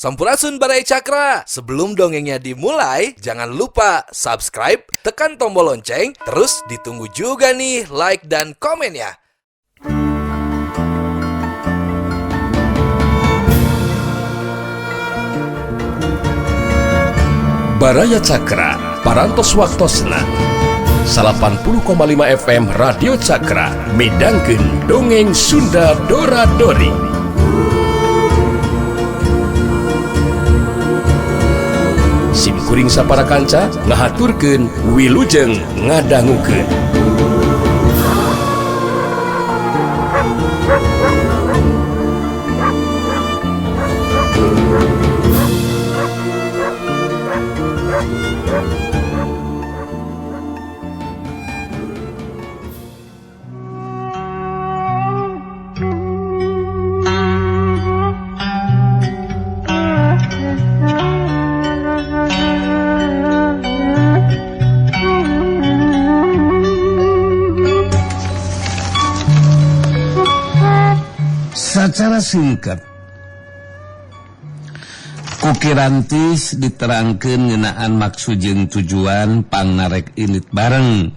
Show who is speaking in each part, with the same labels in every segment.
Speaker 1: Sampurasun Baraya Cakra. Sebelum dongengnya dimulai, jangan lupa subscribe, tekan tombol lonceng, terus ditunggu juga nih like dan komennya.
Speaker 2: Baraya Cakra, Parantos Waktosna 80,5 FM Radio Cakra midangkeun dongeng Sunda Dora Dori. Sim kuring sapara kanca ngahaturkeun wilujeng ngadangukeun.
Speaker 3: Secara singkat ku Kirantis diterangkeun ngeunaan maksud jeung tujuan pangnarek init bareng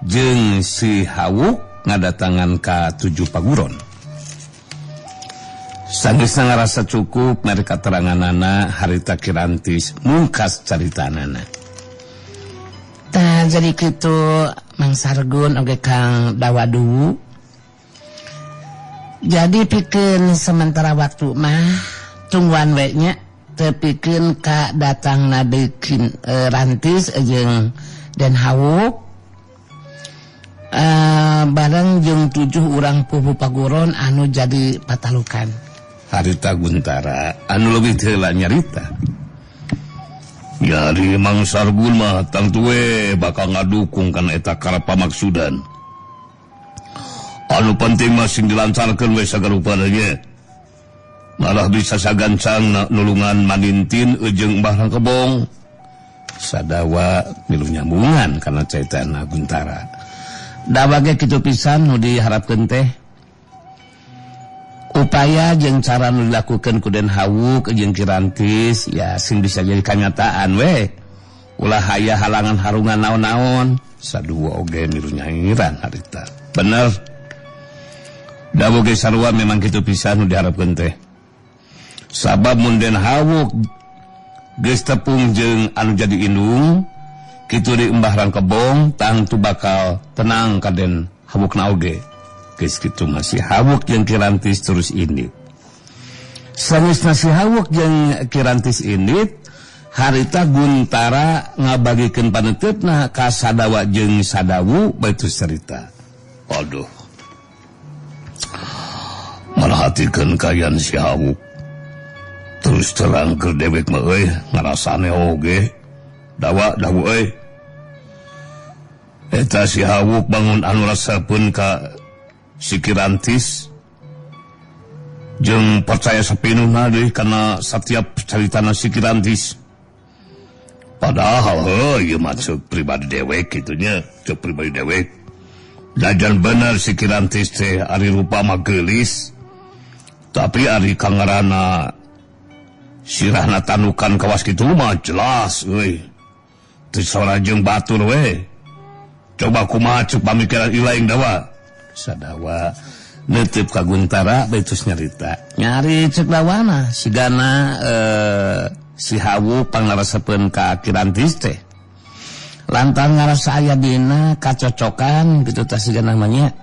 Speaker 3: jeung si Hawuk ngadatangan ka tujuh paguron. Sanggeusna ngarasa cukup mere kateranganana harita Kirantis mungkas caritanana.
Speaker 4: Tah jadi kitu Mang Sargun oge Kang Dawadu. Jadi pikeun sementara waktu mah tungguan we nya teu pikeun ka datangna deui Rantis jeung Den Hawuk bareng jeung 7 urang pupu paguron anu jadi patalukan.
Speaker 3: Harita Guntara anu leuwih heula nyarita. Nyari Mang Sargun mah tangtu we bakal ngadukung kana eta karep pamaksudan. Anu penting masing dilancarkan we sagarupana nya. Malah bisa sagancang nulungan manintin jeung Mbah Rangkebong. Sadawa milu nyambungan kana caitana Guntara.
Speaker 4: Da ge kitu pisan nu diharapkeun teh. Upaya jeung cara nu dilakukeun ku Den Hawuk jeung Kirantis ya sing bisa jadi kanyataan we. Ulah aya halangan harungan naon-naon.
Speaker 3: Sadua oge milu nyairan harita. Bener. Dawo ge sarua memang kitu pisan nu diharapkeun teh. Sabab mun Den Hawuk geus tepung jeung anu jadi indung, kitu di Mbah Rangkebong tangtu bakal tenang ka Den Hawukna oge. Geus kitu masih Hawuk jeung Kirantis terus indit.
Speaker 4: Sanesna si Hawuk jeung Kirantis indit, harita Guntara ngabagikeun paneuteup ka Sadawa jeung Sadawu baitu cerita.
Speaker 3: Aduh. Merhatikan kayan si Hawuk. Terus terang ke dewek mah euy ngarasane oge. Dawa dawu euy. Eta si Hawuk bangun anu rasapeun ka si Kirantis. Jeung percaya sapinuhna deui kana satiap caritana si Kirantis. Padahal heuh ieu mah ceuk pribadi dewek kitu nya, ceuk pribadi dewek. Jajan bener si Kirantis teh ari rupa mah geulis. Tapi ari kangarana sirahna tanukan kawas kitu mah jelas euy. Teu sora jeung batur we. Coba kumaha ceuk pamikiran ilaing dawa.
Speaker 4: Sadawa neuteup ka Guntara beutus nyarita. Nyari ceuk dawana sigana si Hawuk pangarasepeun ka Kirantis teh. Lantaran ngarasa aya dina kacocokan kitu teh sigana namanya.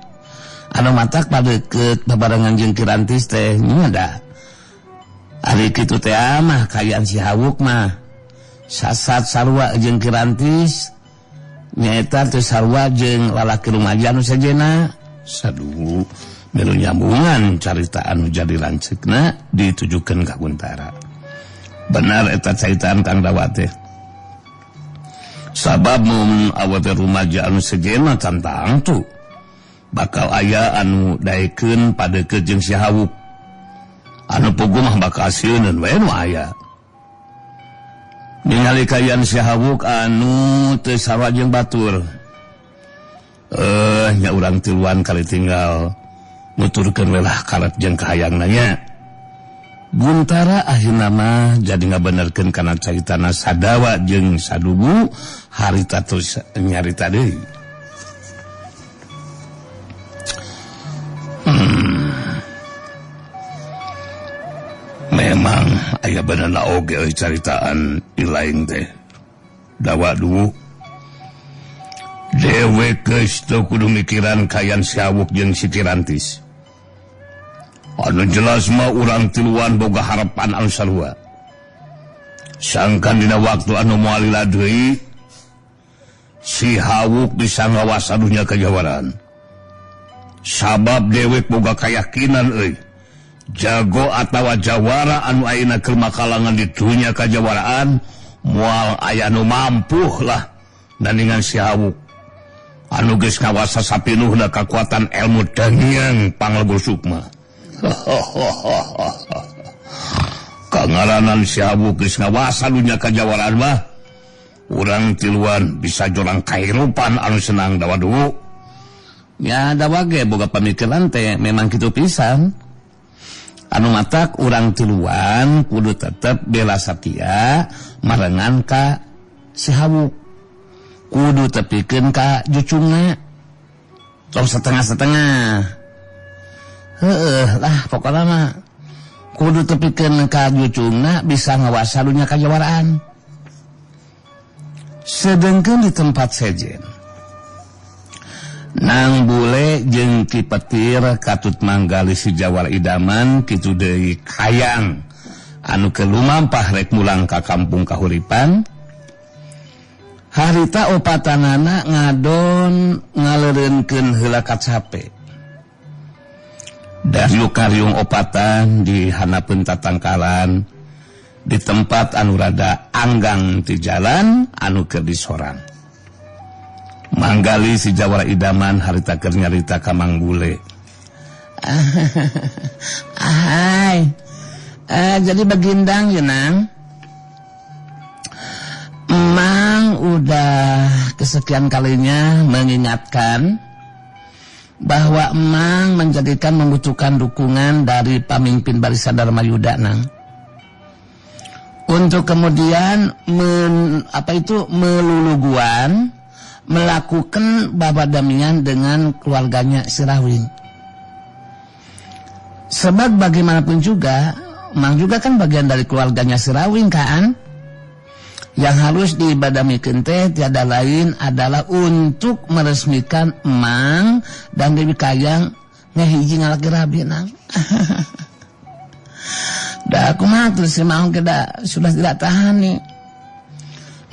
Speaker 4: Anu matak padeukeut babarengan jeung Kirantis teh nya da. Ari kitu teh mah kayaan si Hawuk mah sasat sarua jeung Kirantis nyaeta teu sarua jeung lalaki rumaja anu sejenna.
Speaker 3: Saduh milu nyambungan carita anu jadi lanceukna ditujukeun ka Guntara. Benar eta caritaan Kang Dawa teh. Sabab mun awewe rumaja anu sejenna can tangtu bakal aya anu daekeun padeukeut jeung si Hawuk. Anu puguh mah bakal sieuneun we nu aya. Ningali kaayaan si Hawuk anu teu sarua jeung batur. Nya urang tiluan kali tinggal nuturkeun we lah karep jeung kahayangna nya.
Speaker 4: Guntara akhirna mah jadi ngabenerkeun kana caritana Sadawa jeung Sadugu harita terus nyarita deui.
Speaker 3: Memang aya benerna oge euy caritaan ilaing teh. Dawa duwu dewek geus teu kudu mikiran kayan si Hawuk jeung si Kirantis. Anu jelas mah urang tiluan boga harapan anu sarua. Sangkan dina waktu anu moal lila deui si Hawuk bisa ngawas dunya kajawaran. Sabab dewek boga kayakinan euy. Jago atawa jawara anu ayeuna keur makalangan di dunya kajawaraan moal aya nu mampuh lah nandingan si Hawuk. Anu geus ngawasa sapinuhna kakuatan ilmu dangiang panglebur sukma. Kangaranan si Hawuk geus ngawasa dunya kajawaraan mah urang tiluan bisa jorang kahirupan anu senang dawa duwu.
Speaker 4: Ya dawa ge boga pamikiran teh memang kitu pisan. Anu matak urang tiluan kudu tetep bela satia marengan ka si Hawuk. Kudu tepikeun ka jucungna. Tong setengah-setengah. Heeh lah pokona mah kudu tepikeun ka jucungna bisa ngawasa dunya kajawaraan. Sedengkeun di tempat sejen Nang Bule jeung Ki Petir katut manggali si Jawara Idaman kitu deui Kayang anu keur lumampah rek mulang ka kampung kahuripan. Harita opatanana ngadon ngaleureunkeun heula kacape. Daryu karyung opatan di hanapeun tatangkalan di tempat anu rada anggang ti jalan anu keur disorang. Manggali si Jawara Idaman harita keur nyarita ka Mang Bule. Ahai. Jadi bagindang ya Nang. Emang udah kesekian kalinya mengingatkan bahwa Emang menjadikan membutuhkan dukungan dari pemimpin Barisan Dharma Yuda Nang. Untuk kemudian meluluguan melakukan babadamian dengan keluarganya Sirawing. Sebab bagaimanapun juga, Mang juga kan bagian dari keluarganya Sirawing kan? Yang harus dibadamikan teh tiada lain adalah untuk meresmikan Mang dan Dewi Kayang ngehiji ngalaki rabi Nang. Dah aku mah terus si Mang keda sudah tidak tahan nih.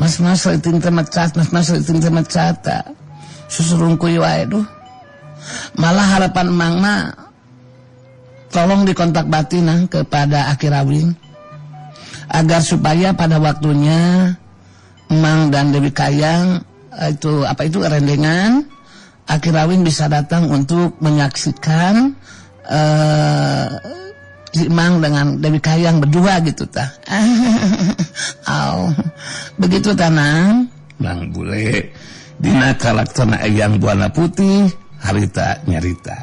Speaker 4: Mas-mas liting temecat, mas-mas liting temecat, susurungkuy wae duh. Malah harapan Mang mah tolong dikontak batin Nang kepada Aki Rawing agar supaya pada waktunya Mang dan Dewi Kayang itu rendengan, Aki Rawing bisa datang untuk menyaksikan si Mang dengan Dewi Kayang berdua gitu tah. Au. Begitu tanang.
Speaker 3: Mang Bule dina kalaksana Eyang Buana Putih harita nyarita.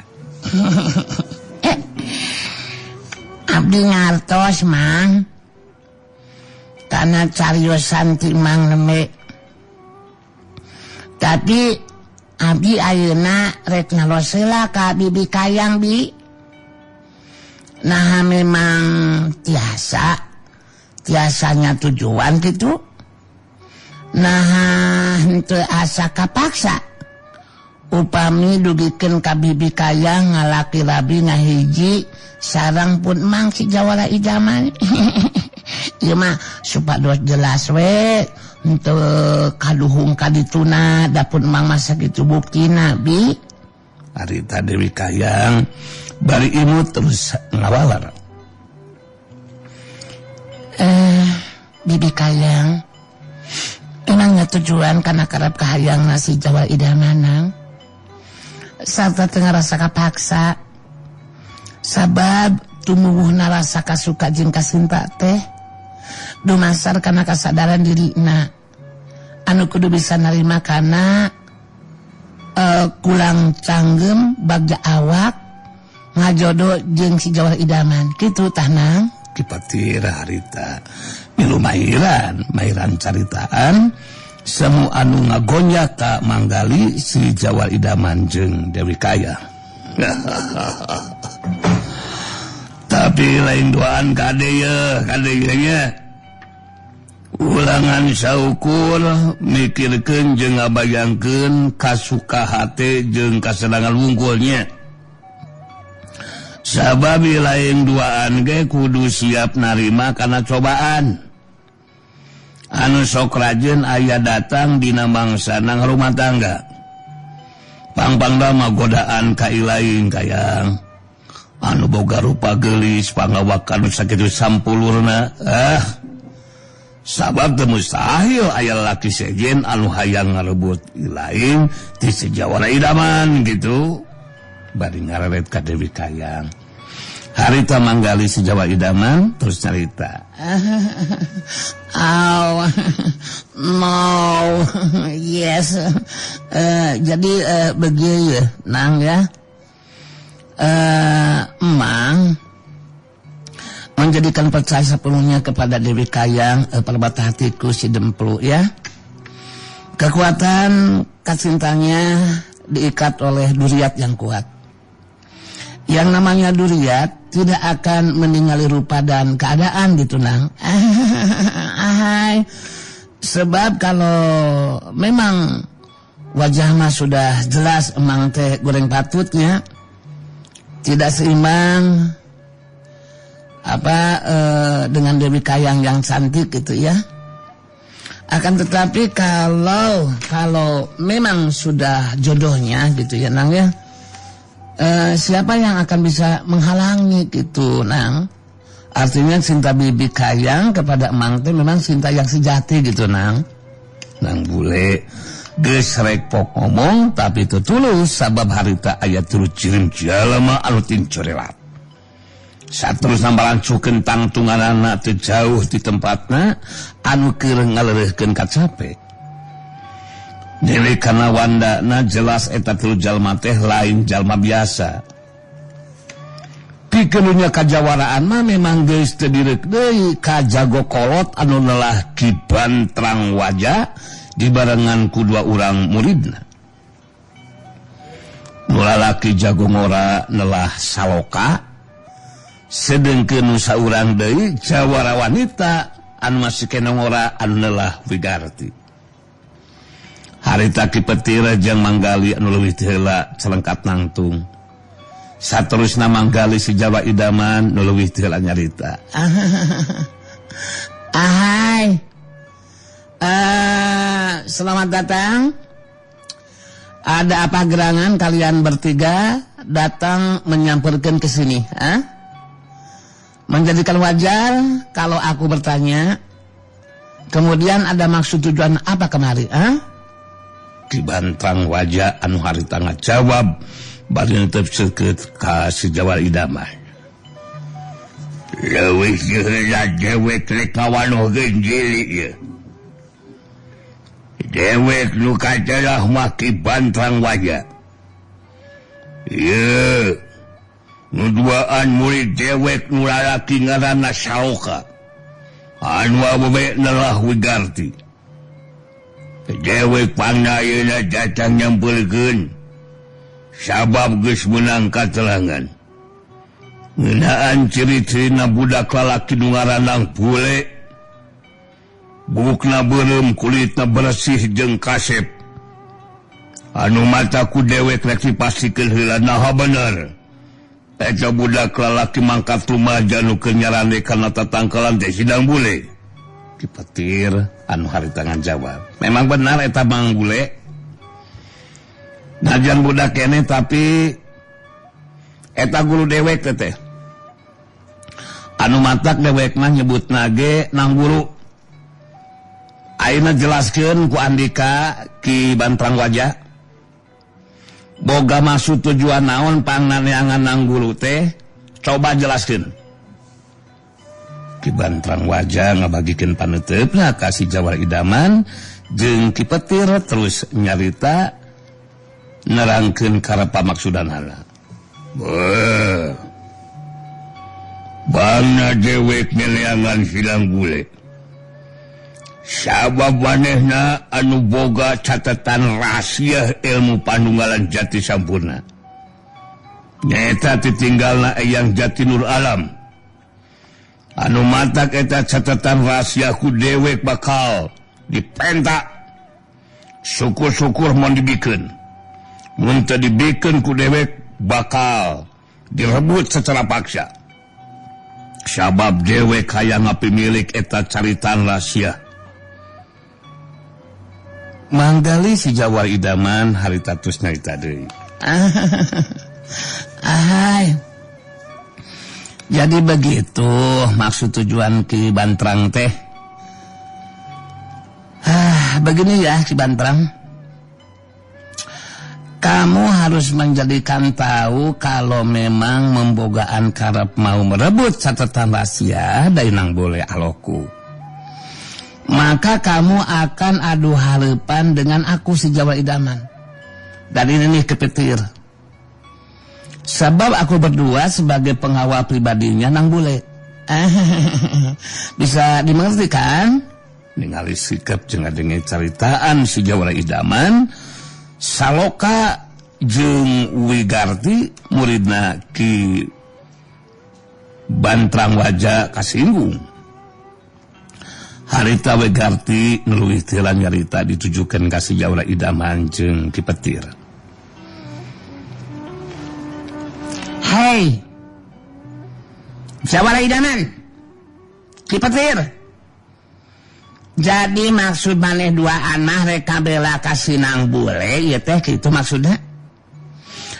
Speaker 5: Abdi ngartos Mang. Karena cariosan ti Mang nembe. Tapi abdi ayeuna rek naros heula ka Bibi Kayang bi. Nah memang tiasanya tujuan gitu. Nah henteu asa kapaksa. Upami dugikeun ka Bibi Kayang ngalaki rabi ngahiji sarang pun Mang si Jawara Idaman. Ieu mah supados jelas we henteu kaduhung kadituna dapun Mang mah sakitu buktina bi.
Speaker 4: Harita Dewi Kayang bari imut terus ngawalar.
Speaker 5: Bibi Kayang, emangnya tujuan karena kerap kahayang nasi Jawara Idaman Nang? Sarta teu ngarasa kapaksa. Sabab tumuwuhna rasa kasuka jeung kasinta teh dumasar kana kasadaran dirina anu kudu bisa narima kana kulang canggem bagja awak ngajodo jeung si Jawara Idaman kitu tah Nang.
Speaker 4: Ki Petir harita milu mahiran mahiran caritaan semu anu ngagonjak ka Manggali si Jawara Idaman jeung Dewi Kayang. Tapi lain duaan kade ye, kade nya. Ulangan saukur mikirkeun jeung ngabayangkeun kasuka hate jeung kasenangan wungkulnya. Sabab lain duaan ge kudu siap narima kana cobaan. Anu sok rajin aya datang dina mangsa nang rumah tangga. Pangpangda mah godaan ka ilaing kayang. Anu boga rupa geulis pangawakan nu sakitu sampulurna. Sabab teu mustahil aya lalaki sejen anu hayang ngarebut ilaing ti si Jawara Idaman gitu. Bari ngareret ka Dewi Kayang. Harita Manggali si Jawara Idaman terus carita.
Speaker 5: Oh, no, yes. Jadi begini Nang ya. Emang menjadikan percaya sepenuhnya kepada Dewi Kayang, permata hatiku si Demplu ya. Kekuatan kacintanya diikat oleh duriat yang kuat. Yang namanya duriat tidak akan meninggali rupa dan keadaan gitu Nang. Ahai. Sebab kalau memang wajah mah sudah jelas emang teh goreng patutnya tidak seimbang apa dengan Dewi Kayang yang cantik gitu ya. Akan tetapi kalau memang sudah jodohnya gitu ya Nang ya, siapa yang akan bisa menghalangi gitu Nang. Artinya cinta Bibi Kayang kepada Emang teh memang cinta yang sejati gitu Nang.
Speaker 4: Nang bule geus rek pok ngomong tapi teu tulus sabab harita aya turut jirim jalma anu tincorelat. Saterus nambalancukeun tangtunganana teu jauh di tempatna anu keur ngaleureurkeun kacape. Dewi kana wandana jelas eta tilu jalma teh lain jalma biasa. Pikeun kajawaraan mah memang geus teu direuk deui ka jago kolot anu nelah Ki Bantrang Waja dibarengan ku dua urang muridna. Nu lalaki jago ngora nelah Saloka, sedengkeun nu saurang deui jawara wanita anu masih kena ngora anu nelah Wigarti. Harita Ki Petir jeung Manggali anu leuwih teu heula celengkat nangtung. Saterusna Manggali si Jawara Idaman nu leuwih teu heula nyarita.
Speaker 5: Ahai. Selamat datang. Ada apa gerangan kalian bertiga datang menyamperkan ke sini, ah? Menjadikan wajar kalau aku bertanya. Kemudian ada maksud tujuan apa kemari, ah?
Speaker 4: Ki Bantrang Waja anu harita ngajawab bari netep seukeut ka si Jawara Idaman.
Speaker 3: Leuwih heula dewek rek ngawanohkeun jili ieu. Dewek nu katelah mah Ki Bantrang Waja. Ieu nu duaan murid dewek nu lalaki ngaranna Saloka. Anu awewe nelah Wigarti. Dewek pangna ayeuna datang nyampeurkeun sabab geus meunang katelangan. Ngeunaan ciri-cirina budak lalaki nu ngaranna Bule. Bukna beureum, kulitna bersih jeung kasep. Anu mata ku dewek rek dipastikeun heula naha bener. Eta budak lalaki mangkat rumaja nu keur nyarande kana tatangkalan teh sidang Bule.
Speaker 4: Ki Petir anu harita ngajawab, memang benar eta Mang Bule. Najan budak keneh tapi eta guru dewek teh. Anu matak dewek mah nyebutna ge nang guru. Ayeuna jelaskeun ku Andika Ki Bantrang Waja. Boga maksud tujuan naon pangnaneangan nang guru teh? Coba jelaskeun. Ki Bantrang Waja ngabagikeun panuteupna ka si Jawara Idaman jeung Ki Petir terus nyarita nerangkeun karep pamaksudanana.
Speaker 3: Beuh. Bangna dewek neleangan silang bule. Sabab manehna anu boga catatan rahasia ilmu panunggalan jati sampurna. Nyaeta ditinggalna Eyang Jati Nur Alam. Anu matak eta catatan rahasia ku dewek bakal dipentak. Syukur-syukur mun dibikeun. Mun teu dibikeun ku dewek bakal direbut secara paksa. Sabab dewek hayang ngapimilik eta caritan rahasia. Manggali si Jawara Idaman harita tus nyarita deui.
Speaker 5: Ahai. Jadi begitu maksud tujuan Ki Bantrang teh. Begini ya Ki Bantrang. Kamu harus menjadikan tahu kalau memang membogaan karep mau merebut catatan rahasia dari nang boleh aloku. Maka kamu akan adu harapan dengan aku si Jawara Idaman. Dan ini nih kepetir. Sebab aku berdua sebagai pengawal pribadinya nang bule. Bisa dimengerti kan?
Speaker 4: Ningali sikap jeung ngadenge caritaan si Jawara Idaman, Saloka jeung Wigarti muridna Ki Bantrang Waja kasinggung. Harita Wigarti ngeluih teh nyarita ditujukan ka si Jawara Idaman jeung Ki Petir.
Speaker 5: Hei, Jawara Idaman, Ki Petir. Jadi maksud maneh duaan mah rek kabela ka sinang bule ieu teh kitu maksudna?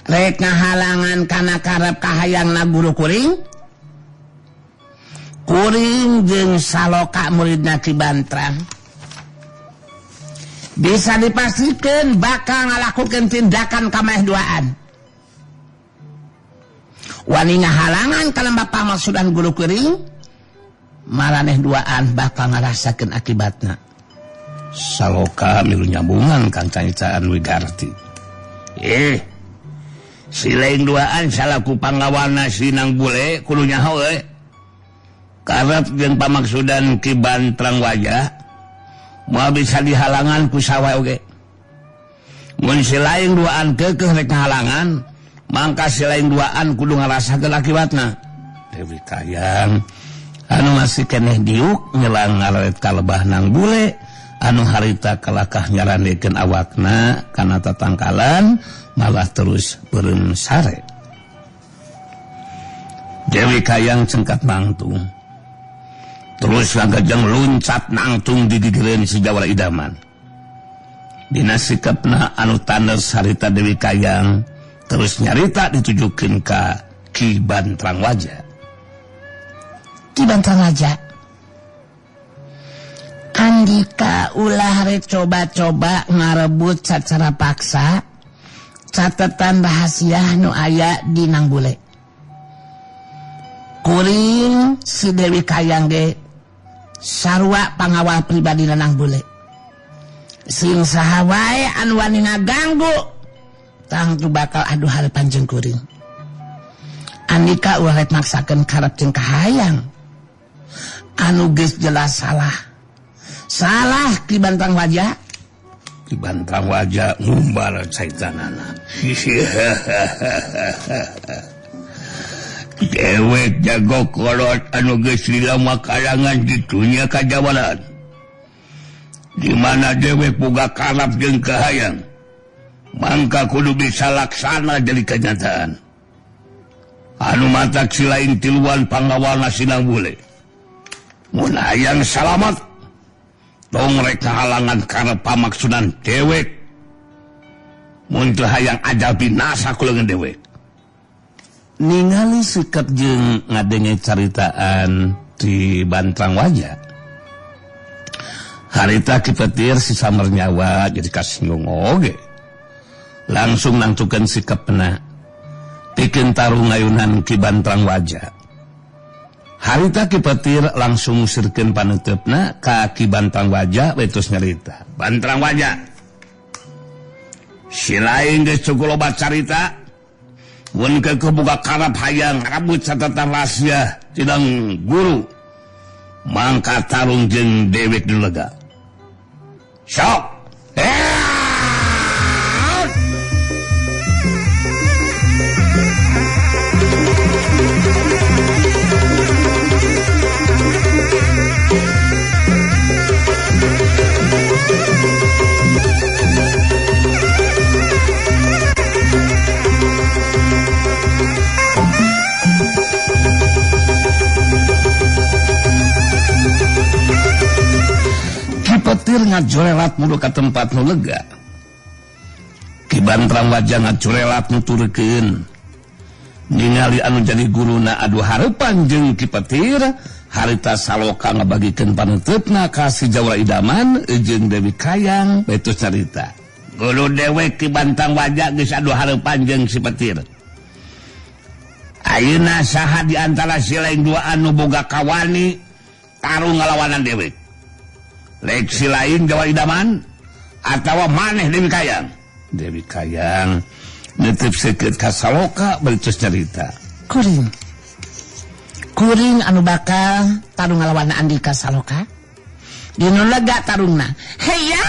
Speaker 5: Rek ngahalangan kana karep kahayangna guru kuring? Kuring jeung Saloka muridna Ki Bantrang. Bisa dipastikan bakal ngalakukeun tindakan ka maneh duaan. Wani ngahalangan kana bapak maksudan guru kuring, maraneh duaan bakal ngarasakeun akibatna.
Speaker 4: Saloka milu nyambungan kang cangcaan Wigarti.
Speaker 3: Si lain duaan salaku pangawana sinang bule kudu nyaho euy. Karep jeung pamaksudan Ki Bantrang Waja moal bisa dihalangan ku sawa oge. Mun si lain duaan keukeuh rek ngahalangan, mangka si lain duaan kudu ngarasakeun akibatna.
Speaker 4: Dewi Kayang anu masih keneh diuk nyelang ngaret kalebah nang bule anu harita kalakah nyarandekeun awakna kana tatangkalan malah terus beureum sare.
Speaker 3: Dewi Kayang cengkat mangtung terus langkajeng luncat nangtung di gigireun si Jawara Idaman. Dina sikapna anu tanes harita Dewi Kayang terus nyarita ditujukeun ka Ki Bantrang Waja.
Speaker 5: Ki Bantrang Waja, andika ulah rek coba-coba ngarebut sacara paksa catatan rahasia nu aya di nang bule. Kuring si Dewi Kayang ge sarua pangawal pribadi nang bule. Sing saha wae anu wani ngaganggu tangtu bakal adu harapan jeung kuring. Andika ulah rek maksakeun karep jeung kahayang anu geus jelas salah. Salah Ki Bantrang Waja.
Speaker 3: Ki Bantrang Waja ngumbar caitanana. Dewek jago kolot anu geus lila makalangan di dunia kajawaran. Di mana dewek boga karep jeung kahayang, mangka kudu bisa laksana jadi kenyataan. Anu matak si lain tiluan pangawalna sinang bule. Mun hayang salamat, tong rek ngahalangan karep pamaksudan dewek. Mun teu hayang ajal binasa ku leungeun dewek.
Speaker 4: Ningali sikap jeung ngadenge caritaan di Bantrang Waja, harita Ki Petir si samer nyawa jadi kasinggung oge. Langsung nangtukeun sikapna pikeun tarung ngayunan Ki Bantrang Waja. Harita Ki Petir langsung ngusirkeun panuteupna ka Ki Bantrang Waja we terus nyarita.
Speaker 3: Bantrang Waja, si lain geus cukup loba carita.
Speaker 4: Mun keukeuh boga karep hayang rabut catatan rahasia tidang guru. Mangka tarung jeung dewek di lega. Sok. Petir ngajorelat mulu ka tempat nu lega. Ki Bantrang wajah ngajorelat nuturkeun. Ningali anu jadi guruna adu hareupan jeung Ki Petir, harita Saloka ngabagikeun panuteupna ka si Jawara Idaman jeung Dewi Kayang betus carita. Guru dewek Ki Bantrang wajah geus adu hareupan jeung si Petir. Ayeuna saha di antara si lain dua anu boga kawani tarung ngalawanan dewek? Leksi lain Jawara Idaman atau maneh Dewi Kayang. Dewi Kayang nitip seukeut ka Saloka bari terus carita.
Speaker 5: Kuring. Kuring anu bakal tarung ngalawan Andika Saloka. Dinu lega tarungna. Heya!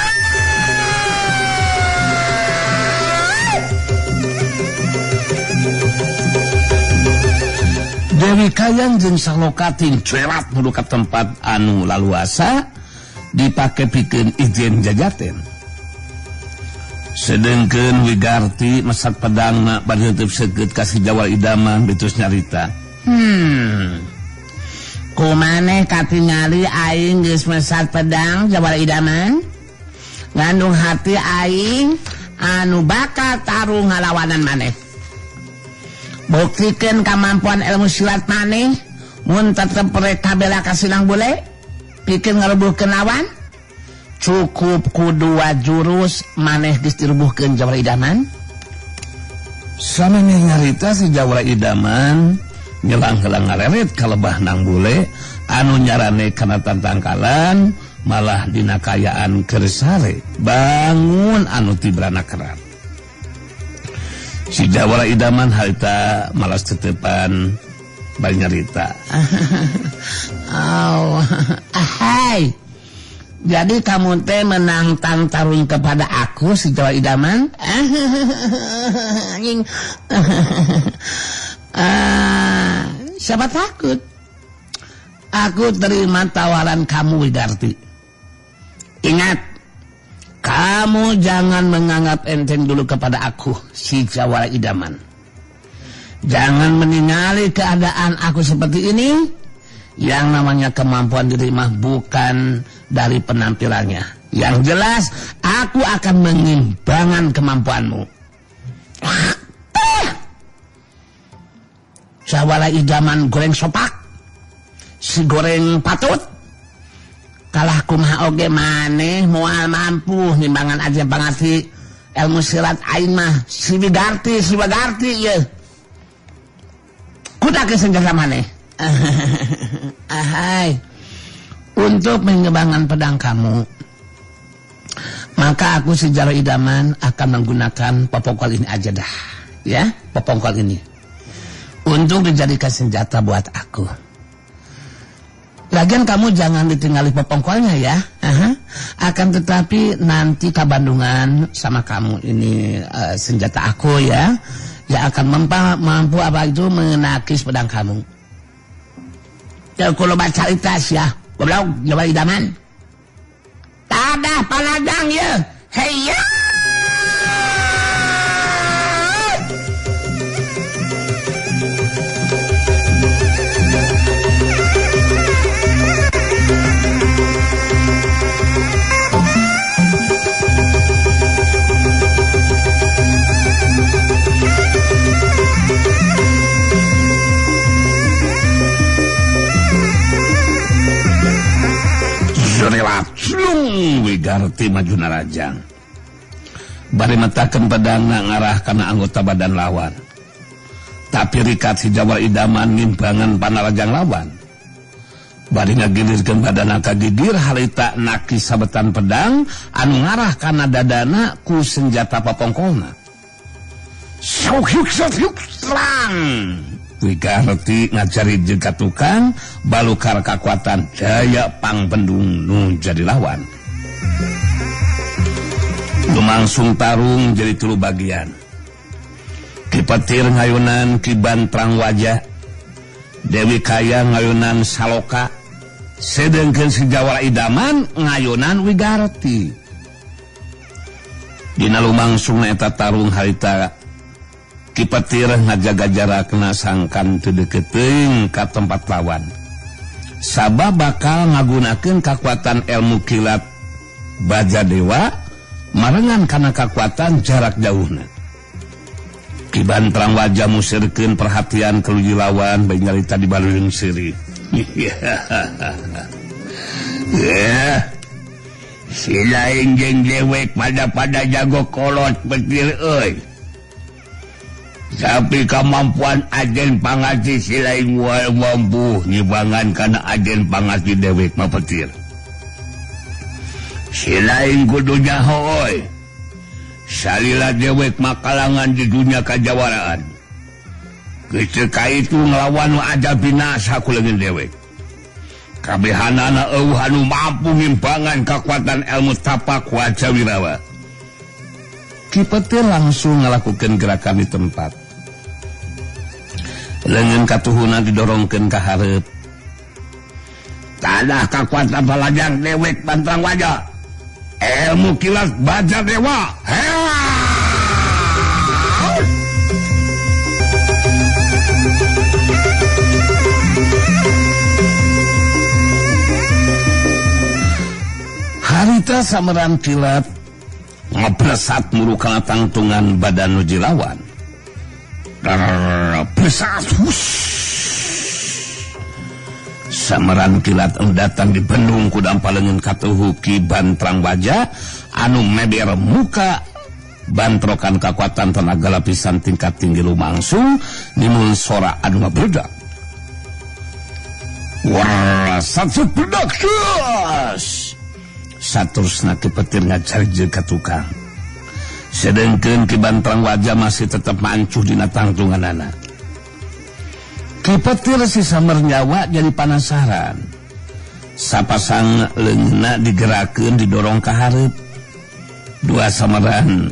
Speaker 4: Dewi Kayang jeung Saloka tincuelat nuju ka tempat anu laluasa dipake pikeun izin jajaten. Sedengkeun Wigarti masak pedangna bari heuteub seukeut ka si Jawara Idaman betus nyarita.
Speaker 5: Kumaneh katingali aing geus mesat pedang Jawara Idaman? Ngandung hati aing anu bakal tarung ngalawanan maneh. Buktikeun kamampuan ilmu silat maneh mun tetep rek kabela ka Sinang Bule. Bikin ngarubuhkeun lawan cukup ku dua jurus maneh geus dirubuhkeun Jawara Idaman.
Speaker 4: Samemeh nyarita si Jawara Idaman nyelang-helang ngareret ka lebah Nang Bule anu nyarane kana tangkalan malah dina kayaan keur sare bangun anu tibrana kerat. Si Jawara Idaman harita malas tetepan bari nyarita.
Speaker 5: Oh, hai. Jadi kamu teh menang tarung kepada aku si Jawara Idaman? Anjing. Siapa takut? Aku terima tawaran kamu, Widarti. Ingat, kamu jangan menganggap enteng dulu kepada aku, si Jawara Idaman. Jangan meninggali keadaan aku seperti ini. Yang namanya kemampuan diri mah bukan dari penampilannya. Yang jelas, aku akan mengimbangan kemampuanmu. Jawara Idaman goreng sopak, si goreng patut. Kalah kumaha oge maneh moal mampu nimbangan aja pangarti ilmu silat aing mah si Wigarti, si Wigarti ye. Kudak senjata maneh. Ahai. Untuk mengembangkan pedang kamu, maka aku si Jawara Idaman akan menggunakan popongkol ini aja dah, ya, popongkol ini untuk dijadikan senjata buat aku. Lagian kamu jangan ditinggali popongkolnya ya. Aha. Akan tetapi nanti kabandungan sama kamu ini senjata aku ya, yang akan mampu apa itu menakis pedang kamu. Ya kalau baca itas ya, goblok Jawara Idaman. Tadah panadang ya, hei ya.
Speaker 4: Relap Wigarti maju narajang. Bari metakeun pedangna ngarah kana anggota badan lawan. Tapi rikat si Jawara Idaman ngimbangan panarajang lawan. Bari ngagilirkeun badana ka gigir harita naki sabetan pedang anu ngarah kana dadana ku senjata papongkolna. Sok sok terang. Wigarti ngajari jeung ka tukang balukar kakuatan daya pangbendung nu jadi lawan. Lumangsung tarung jadi 3 bagian. Ki Petir ngayunan Ki Bantrang Wajah, Dewi Kaya ngayunan Saloka, sedengkeun si Jawara Idaman ngayunan Wigarti. Dina lumangsung eta tarung harita Ki Petir ngajaga jarakna sangkan teu deukeut teuing ka tempat lawan. Sabab bakal ngagunakeun kakuatan ilmu kilat baja dewa marengan kana kakuatan jarak jauhna. Ki Bantrang Wajah musirkeun perhatian keluji lawan bae nyarita di baleureung seuri.
Speaker 3: Ya. Si lain jeung dewek pada-pada jago kolot Petir euy. Tapi kemampuan ajen pangati si lain moal mampu nyibangan kana ajen pangati dewek mah Petir. Si lain kudu nyaho euy. Salila dewek mah kalangan di dunia kajawaraan. Ketika itu ngelawan nu aja binasa ku leungeun dewek. Kabehanana eueuh anu mampu ngimbangan kakuatan ilmu tapak wajah wirawa.
Speaker 4: Ki Petir langsung ngalakukeun gerakan di tempat. Leungeun katuhuna didorongkeun ka hareup.
Speaker 3: Tanah kakuatan balajang dewek Bantrang Wajah. Ilmu kilat baja dewa.
Speaker 4: Harita sameran kilat ngeblesat muru kana tangtungan badan nu jilawan. Blesat hus. Sameran kilat anu datang di bendung ku dampaleungeun katuhu Ki Bantrang Wajah anu meber muka bantrokan kakuatan tenaga lapisan tingkat tinggi lumangsung nimbul sora anu ngabledak. Wah, satu bledak. Saterusna Ki Petir ngajarjeun ka tukang. Sedengkeun Ki Bantrang Wajah masih tetep mancuh dina tangtunganana. Ki Petir si samer nyawa jadi panasaran. Sapasang leungeunna digerakeun didorong ka hareup. Dua sameran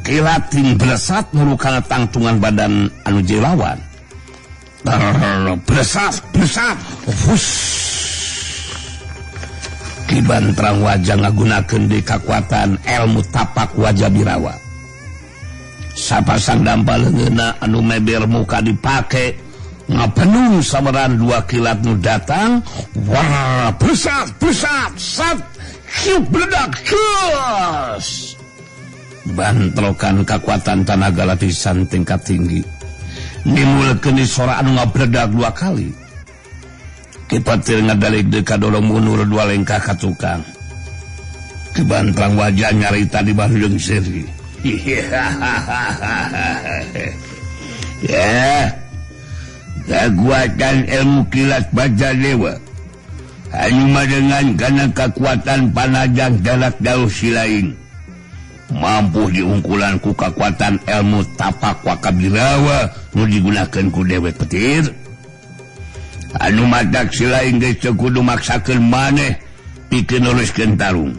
Speaker 4: kilat ting blesat muru kana tangtungan badan anu jilawan. Blesat, blesat, hus. Ki Bantrang Wajah ngagunakeun deui kakuatan ilmu tapak wajah birawa. Sapasang dampal leungeunna anu meber muka dipake ngapenung sameran dua kilat nu datang. Wah, besat, besat, sat, hiup bledak, cus. Bantrokan kakuatan tenaga lapisan tingkat tinggi. Nimulkeun sora anu ngabledak 2 kali. Ki Petir ngadalik deui kadorong mundur 2 lengkah ka tukang. Ki Bantrang Wajah nyarita di barudeung seuri.
Speaker 3: Ya. Kekuatan ilmu kilat baja dewa hanya dengan karena kekuatan panajang jarak jauh si lain mampu diungkulan ku kekuatan ilmu tapak wakabirawa nu digunakan ku dewek Petir. Anu matak si lain geus teu kudu maksakeun maneh pikeun neruskeun tarung.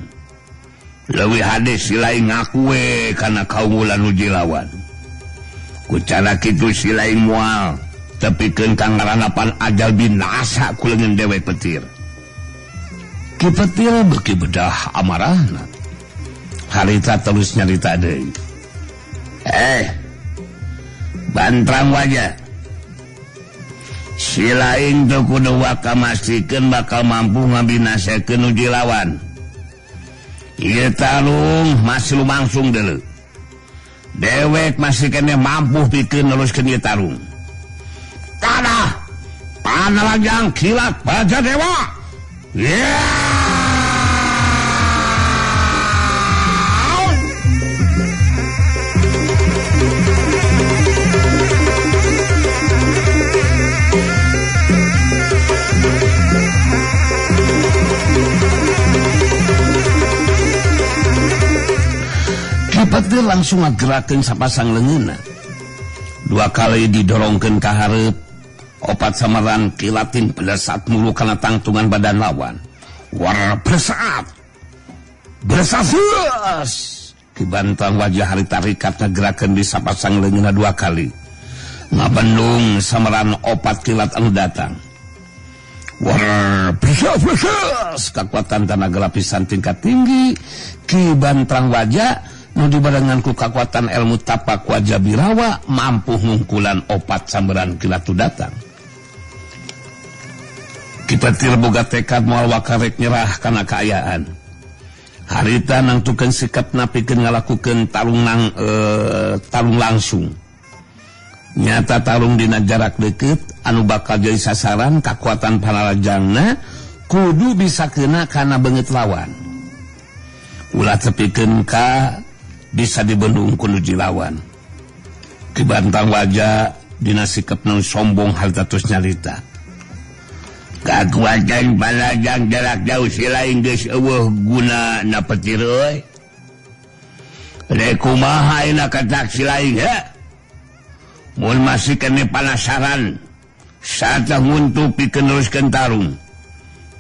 Speaker 3: Leuwih hade si lain ngaku we kana kaunggulan nu dilawan. Ku cara kitu si lain moal tepikeun ka ngaranapan ajal binasa ku leungeun dewek Petir.
Speaker 4: Ki Petir beuki bedah amarahna. Harita terus nyarita deui.
Speaker 3: Bantrang Wajah, si lain teu kudu waka mastikeun bakal mampu ngabinasakeun nu dilawan. Ieu tarung masih lumangsung deuleu. Dewek masih kene mampu pikeun neruskeun ieu tarung. Tanah panalajang kilat baja dewa. Yeah!
Speaker 4: Ki Petir langsung ngagerakeun sapasang leungeunna. Dua kali didorongkeun ka hareup, opat samaran kilatin belesat mulu kana tangtungan badan lawan. War belesat. Belesat. Ki Bantrang Wajah harita rikat ngagerakeun di sapasang leungeunna dua kali. Ngabendung samaran opat kilat anu datang. War belesat belesat. Kakuatan tanaga lapisan tingkat tinggi Ki Bantrang Wajah nu dibarengan ku kakuatan ilmu tapak wajah birawa mampu ngungkulan opat sambaran kilat nu datang. Ki Petir boga tekad moal wakarek nyerah kana kaayaan. Harita nangtukeun sikap napikeun ngalakukeun tarung tarung langsung. Nyata tarung dina jarak deukeut anu bakal jadi sasaran kakuatan panarajangna kudu bisa kena kana beungeut lawan. Ulah tepikeun ka bisa dibendung ku nu lawan. Ki Bantrang Wajah dina sikap nu sombong harita tos nyarita.
Speaker 3: Kakuatan panajang jarak jauh si lain geus eueuh guna na petir euy. Rek kumaha ayeuna katak si lain he? Mun masih kene panasaran satah nguntu pikeun neruskeun tarung.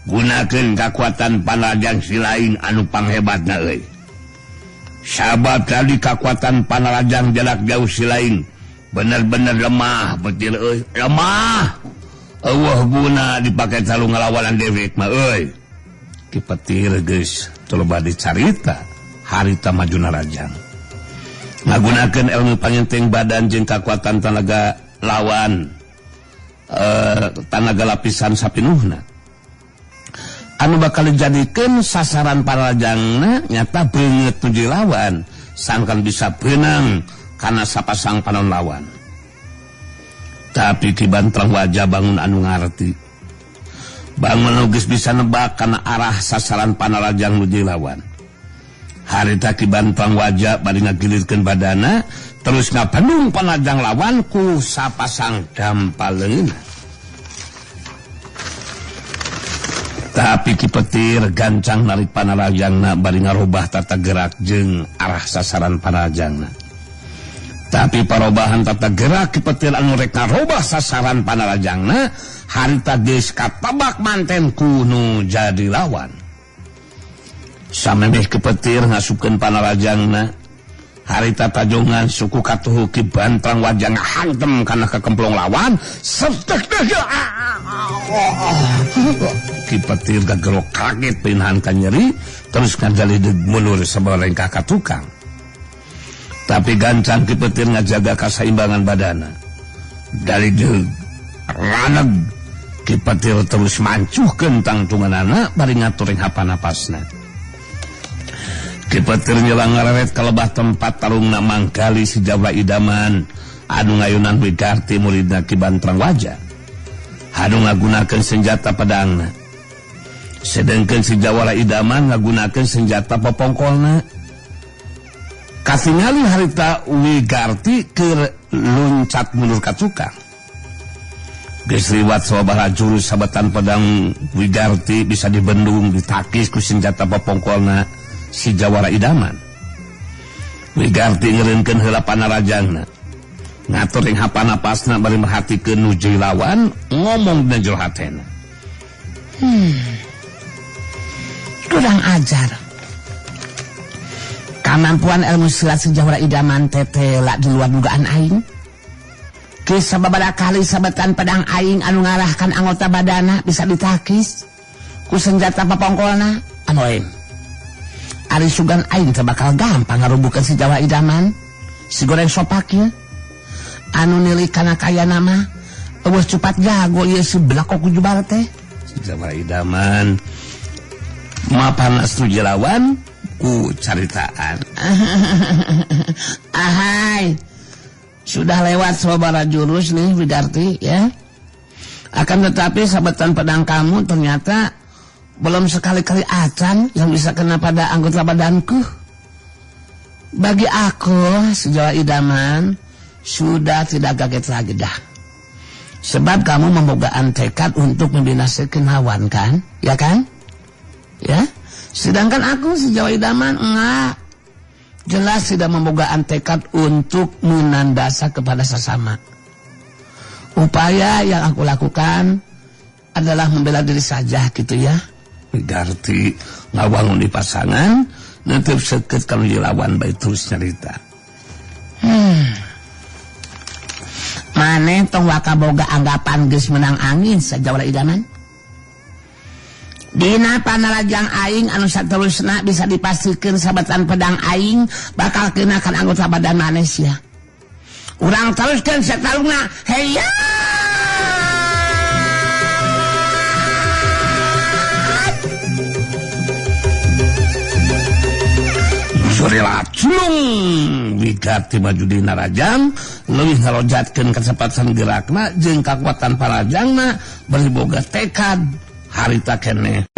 Speaker 3: Gunakeun kakuatan panajang si lain anu panghebatna euy. Sabab tadi kakuatan panarajang jarak jauh si lain bener-bener lemah petir euy, lemah. Eueuh guna dipake tarung ngalawanan dewek mah euy.
Speaker 4: Ki Petir geus teu dicarita harita maju narajang. Ngagunakeun ilmu pangenteng badan jeung kakuatan tanaga lawan tanaga lapisan sapinuhna. Anu bakal dijadikeun sasaran panarajangna nyata beungeut nu lawan sangkan bisa beunang kana sapasang panon lawan. Tapi Ki Bantrang Wajah bangun anu ngarti. Bangun anu geus bisa nebak kana arah sasaran panarajang nu lawan. Harita Ki Bantrang Wajah bari ngagilirkeun badana terus ngabendung panarajang lawan ku sapasang dampal leungeunna. Tapi Ki Petir gancang narik panarajangna bari ngarobah tata gerak jeung arah sasaran panarajangna. Tapi parobahan tata gerak Ki Petir anu rek ngarobah sasaran panarajangna harita geus katabak manten ku nu jadi lawan. Samemeh Ki Petir ngasupkeun panarajangna harita tajongan suku katuhu Ki Bantrang Wajah ngahantem kana kakemplong lawan. Ki Petir gagerok kaget pinahan ka nyeri terus ngajalideg mundur sabalengkah ka tukang. Tapi gancang Ki Petir ngajaga kasaimbangan badana. Dalideg raneg Ki Petir terus mancuhkeun tangtunganana bari ngaturing hapanapasna. Ki Petir nyelang ngareret ka lebah tempat tarungna mangkali si Jawara Idaman anu ngayunan Wigarti muridna Ki Bantrang Wajah. Anu ngagunakeun senjata pedangna. Sedengkeun si Jawara Idaman ngagunakeun senjata popongkolna. Katingali harita Wigarti keur luncat mundur ka tukang. Geus liwat sababaraha jurus sabetan pedang Wigarti bisa dibendung ditakis ku senjata popongkolna si Jawara Idaman. Wigarti ngeureunkeun heula panarajangna. Ngatur ing hapanapasna bari merhatikeun nu jeung lawan ngomong dina jero hatena.
Speaker 5: Kurang ajar. Kamampuan ilmu silat si Jawara Idaman tetela di luar dugaan aing. Geus sababaraha kali sabetan pedang aing anu ngarahkan anggota badana bisa ditakis ku senjata papongkolna anu lain. Ari sugan aing teh bakal gampang ngarubukeun si Jawara Idaman. Si goreng sopak ieu. Anu nilik kana kayana mah eueuh cupat jago ieu si belakok ku jubar teh.
Speaker 4: Si Jawara Idaman mapanas nu lawan ku caritaan.
Speaker 5: Ahai. Sudah lewat sababaraha jurus nih Widarti ya. Akan tetapi sabetan pedang kamu ternyata belum sekali-kali acan yang bisa kena pada anggota badanku. Bagi aku, si Jawara Idaman sudah tidak kaget lagi dah. Sebab kamu memogaan tekad untuk membinasakan lawan kan? Ya kan? Ya. Sedangkan aku si Jawara Idaman enggak.
Speaker 4: Jelas tidak membogaan tekad untuk menandasa kepada sesama. Upaya yang aku lakukan adalah membela diri saja gitu ya. Berarti ngawangun di pasangan netep seket kalau dilawan bae terus nyarita. Maneh tong waka boga anggapan geus menang angin sajawara idaman. Dina panarajang aing anu saterusna bisa dipastikeun sabetan pedang aing bakal kenakan anggota badan maneh sia. Urang teruskeun satarungna. Heya! Surila culung wigati maju dina rajang leuwih ngarojatkeun kacepatan gerakna jeung kakuatan parajangna bari boga tekad harita keneh.